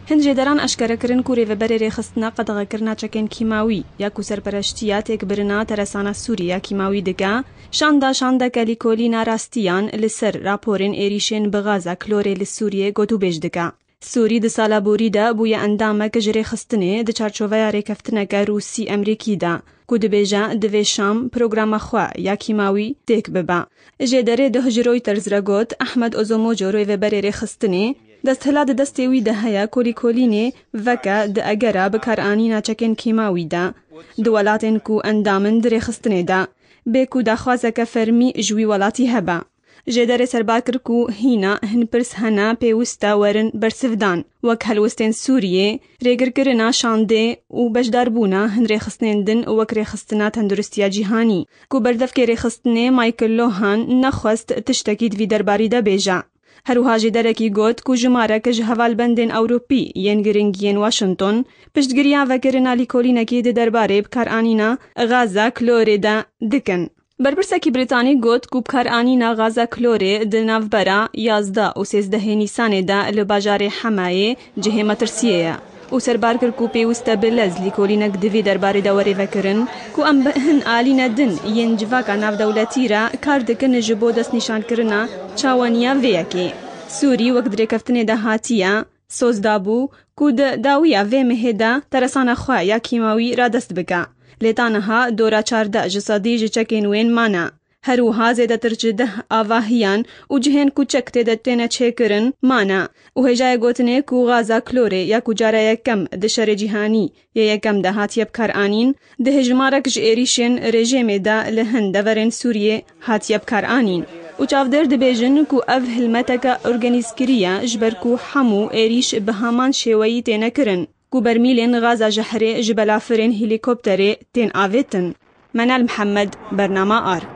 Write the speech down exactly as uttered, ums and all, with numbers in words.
Hin jêderan eşkere kirin ku rêveberê rêxistina qedexekirina çekên kîmawî ya ku serpereştiya têkbirina teresana Sûrî ya kîmawî dike, şanda şandeke lîkolîna rastiyan li ser raporên êrîşên bi gaza klorê li Sûriyê gotûbêj dike. Sûrî di sala borî de bûye endamek ji rêxistinê di çarçoveya rêkeftineke Rûsî-Emrîkî de, ku dibêje divê Şam programa xwe ya kîmawî têk bibe. Jêderê duh ji Reuters re got, Ahmed Ozomojo, rêveberê rêxistinê, desthilat di destê wî de heye ku lîkolînê veke di egera bikaranîna çekên kîmawî de di welatên ku endam in di rêxistinê de, bê ku daxwazeke fermî ji wî welatî hebe. Jêderê serbar kir ku hîna hin pirs hene pêwist e werin bersivdan, wek helwestên Sûriyê, rêgirkirina şandê û beşdarbûna hin rêxistinên din wek Rêxistina Tenduristiya Cîhanî, ku berdevkê rêxistinê Michael Lohan nexwest tiştekî di vî derbarî de bêje. Her wiha jêderekî got ku jimarek ji hevalbendên Ewropî yên giring yên Washington piştgiriya vekirina lîkolînekî di derbarê bikaranîna gaza klorê de dikin. Berpirsekî Brîtanî got ku bikaranîna gaza klorê di navbera yazdeh û sêzdehê Nîsanê de li bajarê Hemayê cihê metirsiyê ye û serbar kir ku pêwist e bi lez lîkolînek di vî derbarê de were vekirin ku em bi hin alîne din yên civaka navdewletî re kar dikin ji bo destnîşankirina çawaniya vê yekê. Sûrî wek di rêkeftinê de hatiye, soz dabû ku di dawiya vê mehê de teresana xwe ya kîmawî radest bike. Lê ta niha dora çardeh ji sedî ji çekên wên mane. Her wiha zêdetir ji deh avahiyan û cihên ku çek tê de têne çêkirin mane û hêjayê gotinê ku gaza klorê ya ku cara yekem di şerê cîhanî yê yekem de hatiye bikaranîn, di hejmarek ji êrîşên rejîmê de li hin deverên Sûriyê hatiye bikaranîn. Û çavdêr dibêjin ku ev hilmeteke organîzkirî ye, ji ber ku hemû êrîş bi heman şêweyî têne kirin, ku bermîlên gaza jehrê ji belafirên helîkopterê tên avêtin. Menal Mihemed, Bernama Ark.